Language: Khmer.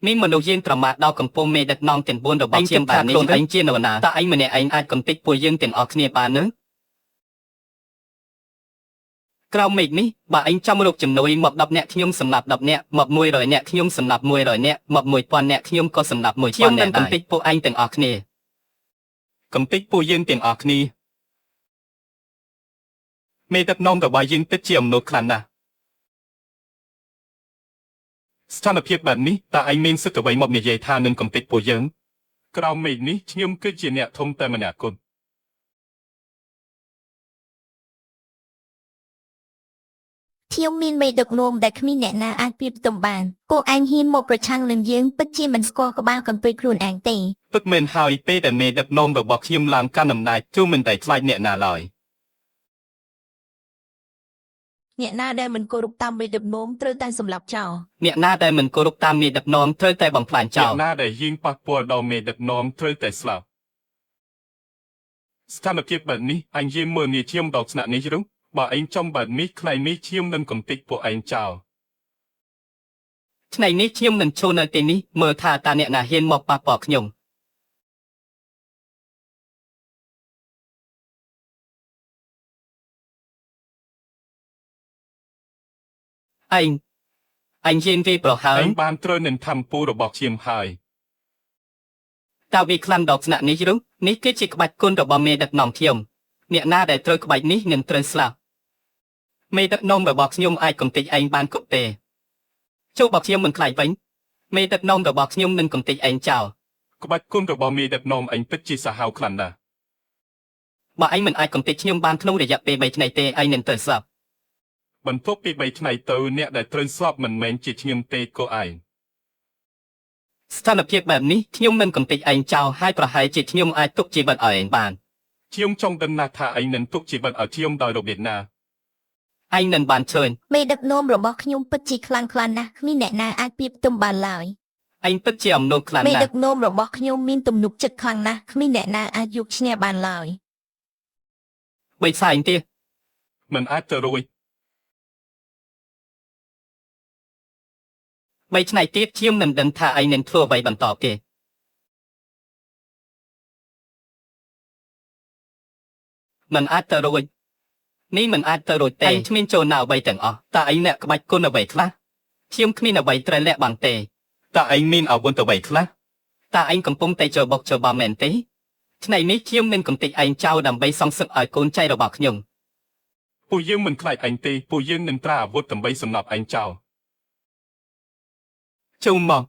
មានមនុស្សយើងប្រមាថដល់កំពុងមេដឹកនាំទាំង4របស់ខ្ញុំបែបនេះខ្លួនឯងជានរណាតើឯងម្នាក់ឯងអាចកំទេចពួកយើងទាំងអស់គ្នាបានឬក្រោមមេឃនេះបើឯងចង់រកជំនួយមក10នាក់ខ្ញុំសម្លាប់10នាក់មក100នាក់ខ្ញុំសម្លាប់100នាក់មក1000នាក់ខ្ញុំក៏សម្លាប់1000នាក់ខ្ញុំនឹងកំទេចពួកឯងទាំងអស់គ្នាកំទេចពួកយើងទាំងអស់គ្នាមេដឹកនាំរបស់យើងពិតជាអំណួតខ្លាំងណាស់ ស្ថានភាពបែបនេះតើឯងមានសិទ្ធិអ្វីមកនិយាយថានឹងកំទេចពួកយើងក្រោមមេឃនេះខ្ញុំគឺជាអ្នកធំតែម្នាក់គត់ ខ្ញុំមានមេដឹកនាំដែលគ្មានអ្នកណាអាចប្រៀបផ្ទឹមបានពួកឯងហ៊ានមកប្រឆាំងនឹងយើងពិតជាមិនស្គាល់ក្បាលកំព្រាចខ្លួនឯងទេ ពិតមែនហើយពេលដែលមេដឹកនាំរបស់ខ្ញុំឡើងកាន់អំណាចគឺមិនតែខ្លាចអ្នកណាឡើយ អ្នកណាដែលមិនគោរពតាមមេដឹកនាំត្រូវតែសម្លាប់ចោល អ្នកណាដែលមិនគោរពតាមមេដឹកនាំត្រូវតែបំផ្លាញចោល អ្នកណាដែលហ៊ានប៉ះពាល់ដល់មេដឹកនាំត្រូវតែស្លាប់ស្ថានភាពបែបនេះអញយាមមើលងាយខ្ញុំដល់ថ្នាក់នេះឬបើឯងចង់បែបនេះខ្លែងនេះខ្ញុំនឹងកំទេចពួកឯងចោល ថ្ងៃនេះខ្ញុំនឹងចូលនៅទីនេះមើលថាតើអ្នកណាហ៊ានមកប៉ះពាល់ខ្ញុំឯងឯងហ៊ានវាយប្រហើ ឯ ង ងបានត្រូវនឹងធម្មពូរបស់ខ្ញុំហើយ តើវាខ្លាំងដល់ថ្នាក់នេះឬនេះគឺជាក្បាច់គុណរបស់មេដឹកនាំខ្ញុំអ្នកណាដែលត្រូវក្បាច់នេះនឹងត្រូវស្លាប់មេដឹកនាំរបស់ខ្ញុំអាចកំទេចឯងបានគ្រប់ទេចូលបើខ្ញុំមិនខ្លាចវិញមេដឹកនាំរបស់ខ្ញុំនឹងកំទេចឯងចោល ក្បាច់គុណរបស់មេដឹកនាំឯងពិតជាសាហាវខ្លាំងណាស់ បើឯងមិនអាចកំទេចខ្ញុំបានក្នុងរយៈពេល3ថ្ងៃទេឯងនឹងត្រូវស្លាប់ បន្ទាប់ពី3ថ្ងៃទៅអ្នកដែលត្រូវស្លាប់មិនមែនជាខ្ញុំទេក៏ឯង ស្ថានភាពបែបនេះខ្ញុំមិនកំទេចឯងចោលហើយប្រហែលជាខ្ញុំអាចទុកជីវិតឲ្យឯងបាន ខ្ញុំចង់ដឹងណាស់ថាឯងនឹងទុកជីវិតឲ្យខ្ញុំដោយរបៀបណា ឯងនឹងបានឈើញ មេដឹកនាំរបស់ខ្ញុំពិតជាខ្លាំងក្លាណាស់គ្មានអ្នកណាអាចប្រៀបផ្ទឹមបានឡើយ ឯងពិតជាអំណួតខ្លាំងណាស់ មេដឹកនាំរបស់ខ្ញុំមានទំនុកចិត្តខ្លាំងណាស់គ្មានអ្នកណាអាចយកឈ្នះបានឡើយ បីសាយទៀត មិនអាចទៅរួច បីថ្ងៃទៀតខ្ញុំនឹងដឹងថាឯងនឹងធ្វើអ្វីបន្តគេមិនអាចទៅរួចនេះមិនអាចទៅរួចទេឯងគ្មានចូលណាអ្វីទាំងអស់តើឯងអ្នកក្បាច់គុណអ្វីខ្លះខ្ញុំគ្មានអ្វីត្រូវលាក់បាំងទេ តើឯងមានអាវុធអ្វីខ្លះ តើឯងកំពុងតែចូលបុកចូលបំមែនទេថ្ងៃនេះខ្ញុំនឹងកំទេចឯងចោលដើម្បីសងសឹកឲ្យកូនចៅរបស់ខ្ញុំ ពួកយើងមិនខ្លាចឯងទេពួកយើងនឹងត្រាអាវុធដើម្បីសម្លាប់ឯងចោល ចូលមក